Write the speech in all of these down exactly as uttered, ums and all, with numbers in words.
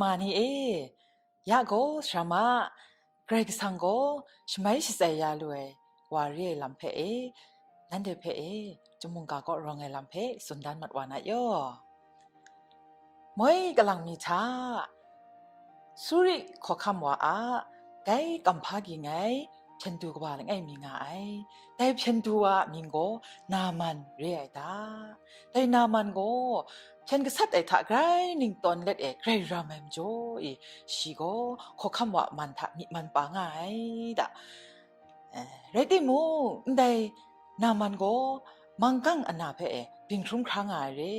Ma ni e, ya gaw sara ma, Karai Kasang gaw shamai shatsai ya lu ai wa re ai lam hpe e, nanhte hpe e, chyum mungga kaw rawng ai lam hpe tsun dan mat wa na yaw. Moi kalang mi hta, Suri hkawhkam wa a dai kamhpa ging ai hpyen du kaba langai mi nga ai. Dai hpyen du wa a mying gaw Naman re ai da. Dai Naman gaw hpyen gasat ai hta grai ningtawn let e grai ram ai majaw e, shi gaw hkawhkam wa man hta myi man pa nga ai da. Eh, rai timung, ndai Naman gaw manggang ana hpe e byin hkrum hkra nga ai re.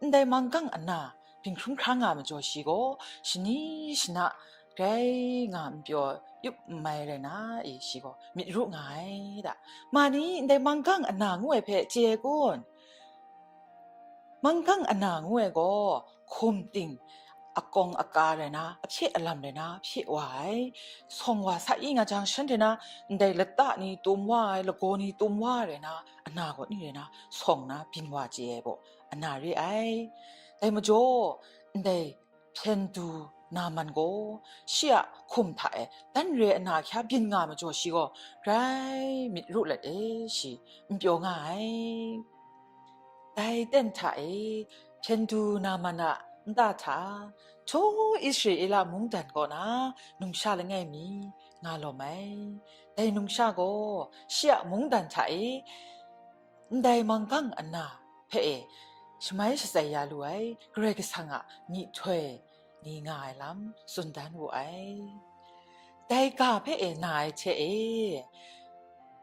Ndai manggang ana byin hkrum hkra nga majaw shi gaw shani shana grai nga n pyaw yup n mai rai na e, shi gaw myit ru nga ai da. Ma ni, ndai manggang ana ngu ai hpe chye ai kun? Manggang ana ngu ai gaw hkum ting akawng aka rai na, ahpye alam rai na hpye wa ai. Sawng wa sa i nga jang, shanhte na ndai lata ni tum wa ai, lagaw ni tum wa ai rai na, ana gaw ni rai na, sawng na byin wa chye ai gaw ana re ai. Dai majaw, ndai hpyen du Naman gaw shi a hkum hta e dan re ana hkya byin nga majaw shi gaw grai myit ru let e, shi n pyaw nga ai. Dai ten hta e, hpyen du Naman a nta hta, htaw Israela mungdan kaw na numsha langai mi nga lawm ai. Dai numsha gaw shi a mungdan hta e ndai manggang ana hpe e shamai shatsai ya lu ai Karai Kasang a myihtoi ni nga ai lam tsun dan wu ai. Dai ga hpe e na ai hte e,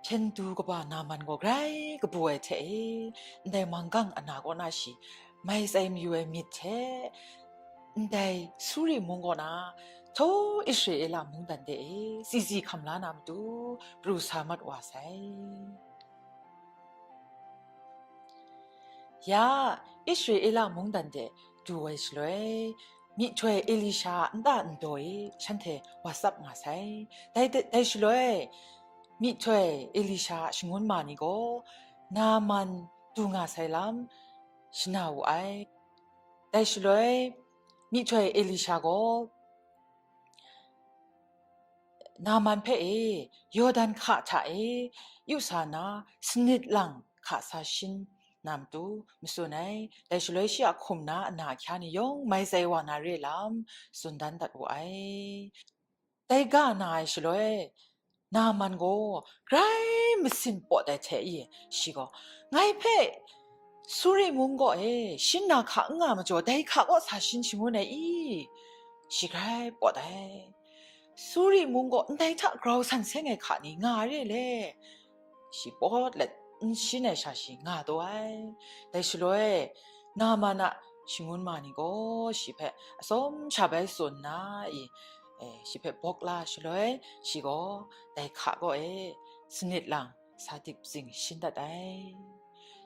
hpyen du kaba Naman gaw grai kabu ai hte e, ndai manggang ana kaw na shi mai tsai mayu ai myit hte, ndai Suri mung kaw na htaw Israela mungdan de e tsisi hkam la na matu pru sa mat wa sai. Ya, Israela mungdan de du ai shaloi, myihtoi Elisha a nta ndaw e shanhte WhatsApp nga sai. Dai, dai shaloi, myihtoi Elisha a shangun ma ni gaw Naman du nga sai lam shana wu ai. Dai shaloi, myihtoi Elisha gaw Naman hpe e, Yawdan hka hta e yu sa na, sanit lang hka sa shin na matu matsun ai. Dai shaloi shi a hkum na ana ahkya ni yawng mai tsai wa na re lam tsun dan dat wu ai. Dai ga na ai shaloi, Naman gaw grai masin pawt ai hte e, shi gaw, "Ngai hpe Suri mung gaw e, shin na hka n nga majaw, dai hka kaw sa shin shangun ai i?" shi grai pawt ai. "Suri mung gaw ndai hta grau san seng ai hka ni nga re le?" shi pawt let n shin ai sha shi nga taw ai. Dai shaloi, Naman a shangun ma ni gaw shi hpe atsawm sha bai tsun nna i, e, shi hpe bawk la shaloi, shi gaw dai hka kaw e sanit lang sa dip tsing shin dat ai.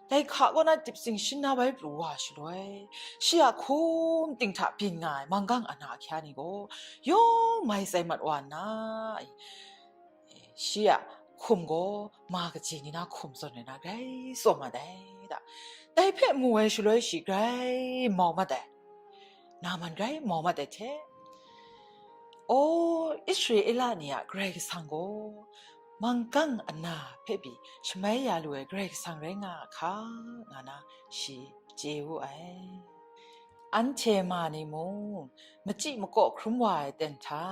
Dai hka kaw na dip tsing shin na bai pru wa shaloi, shi a hkum ting hta byin nga ai manggang ana ahkya ni gaw yawng mai tsai mat wa nna, e, shi a hkum gaw ma kaji ni na hkum zawn ai na grai tsawm mat ai da. Dai hpe mu ai shaloi shi grai mau mat ai. Naman grai mau mat ai hte, "O, Israela ni a Karai Kasang gaw, manggang ana hpe pyi shamai ya lu ai Karai Kasang rai nga a hka," nga na shi chye wu ai. Anhte ma ni mung, machyi makaw hkrum wa ai ten hta,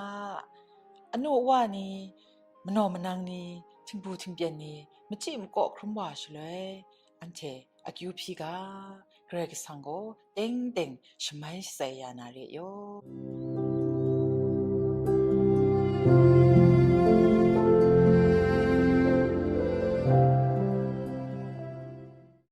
anu wa ni, manaw manang ni, htingbu htingpyen ni, machyi makaw hkrum wa shaloi, anhte akyu hpyi ga, Karai Kasang gaw teng teng shamai shatsai ya na re yaw.